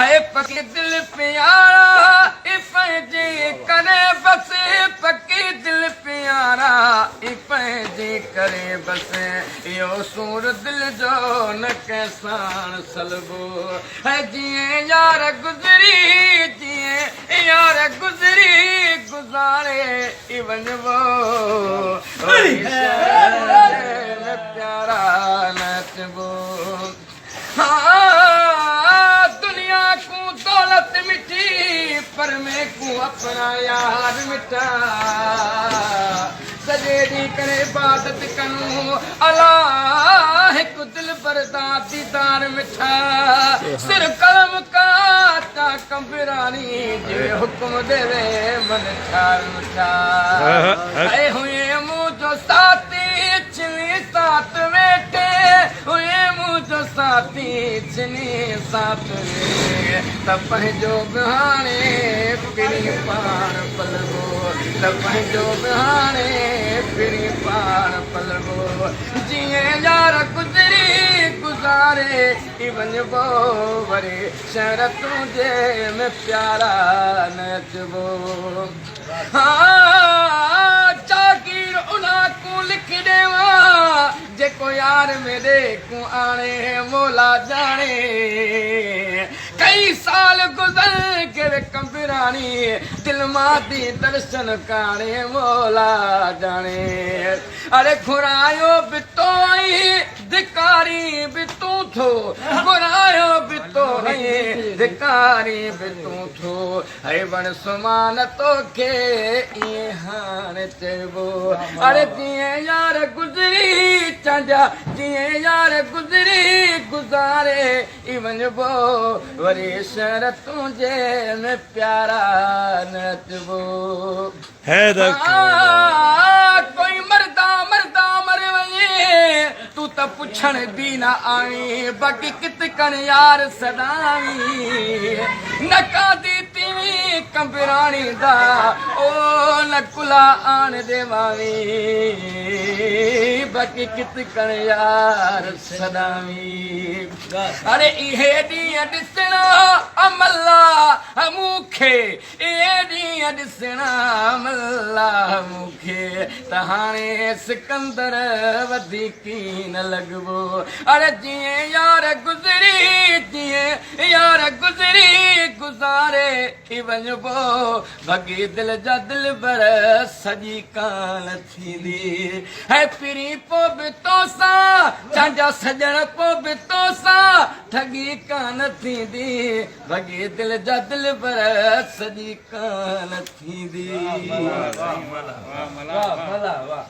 اي پڪي دل پيارا اي پنهنجي ڪري بس پڪي دل پيارا اي پنهنجي ڪري بس اهو سور دل جو نه ڪنهن ساڻ سلبو اي جيئن يار گذري جيئن يار گذري گذاري ئي وڃبو وري شهر ۾ پيارا نه اچبو. ها دنيا ڪون دولت مٺي پر مين ڪون اپنا يار مٺا سڄي ڏينهن ڪري عبادت ڪنون الا هڪ دلبر دا ديدار مٺا سر قلم ڪران تا قمبراڻي جوين حڪم ڏيوي من ٺار مٺا اي هئين منهنجو ساٿي ڇني ساٿ ويٺي هئين منهنجو ساٿي ڇني ساٿ ويٺي ته پنهنجو به هاڻي پرين پاڻ پلبو ته پنهنجو به هاڻي پرين پاڻ پلبو جيئن يار گذري گذاري ئي وڃبو وري شهر تنهنجي ۾ پيارا نه اچبو. ها جاگير انهان ڪون لک ڏيوان، جيڪو يار ميڏي ڪون آڻي مولا ڄاڻي. ڪئي سال گذر گيوي قمبراڻي، دل مان the درشن ڪاڻي مولا ڄاڻي. اڙي گهرايو به تو ۽ ڌڪارين به تون ٿو، گهرايو به تو ۽ ڌڪارين به تون ٿو. اي وڻ سمان توکي ائين هاڻ چئبو اڙي جيئن يار گذري چانڊيا جيئن يار گذري گذاري ئي وڃبو وري شهر تنهنجي ۾ پيارا نه اچبو ڪوئي مردا مردا مر وڃي تون ته پڇڻ به نه آئين باقي ڪت ڪڻ يار سڏائين نه ڪاندي تيوين قمبراڻي دا او نه ڪلا آڻ ڏيواوين باقي ڪت ڪڻ يار سڏائين اڙي اهي ڏينهن ڏسڻا املا مون کي اهي ڏينهن ڏسڻا ملا مون کي ته هاڻي سڪندر وڌيڪ ئي نه لڳبو. اڙي جيئن يار گذري جيئن يار گذري گذاري ئي وڃبو. ڀڳي دل جا دلبر سڄي ڪانه ٿيندي. هي پرين پو به توسان چانڊيا سڄڻ پو به توسان ٺڳي ڪانه ٿيندي. ڀڳي دل جا دلبر سڄي ڪانه ٿيندي. واھ ملا واھ.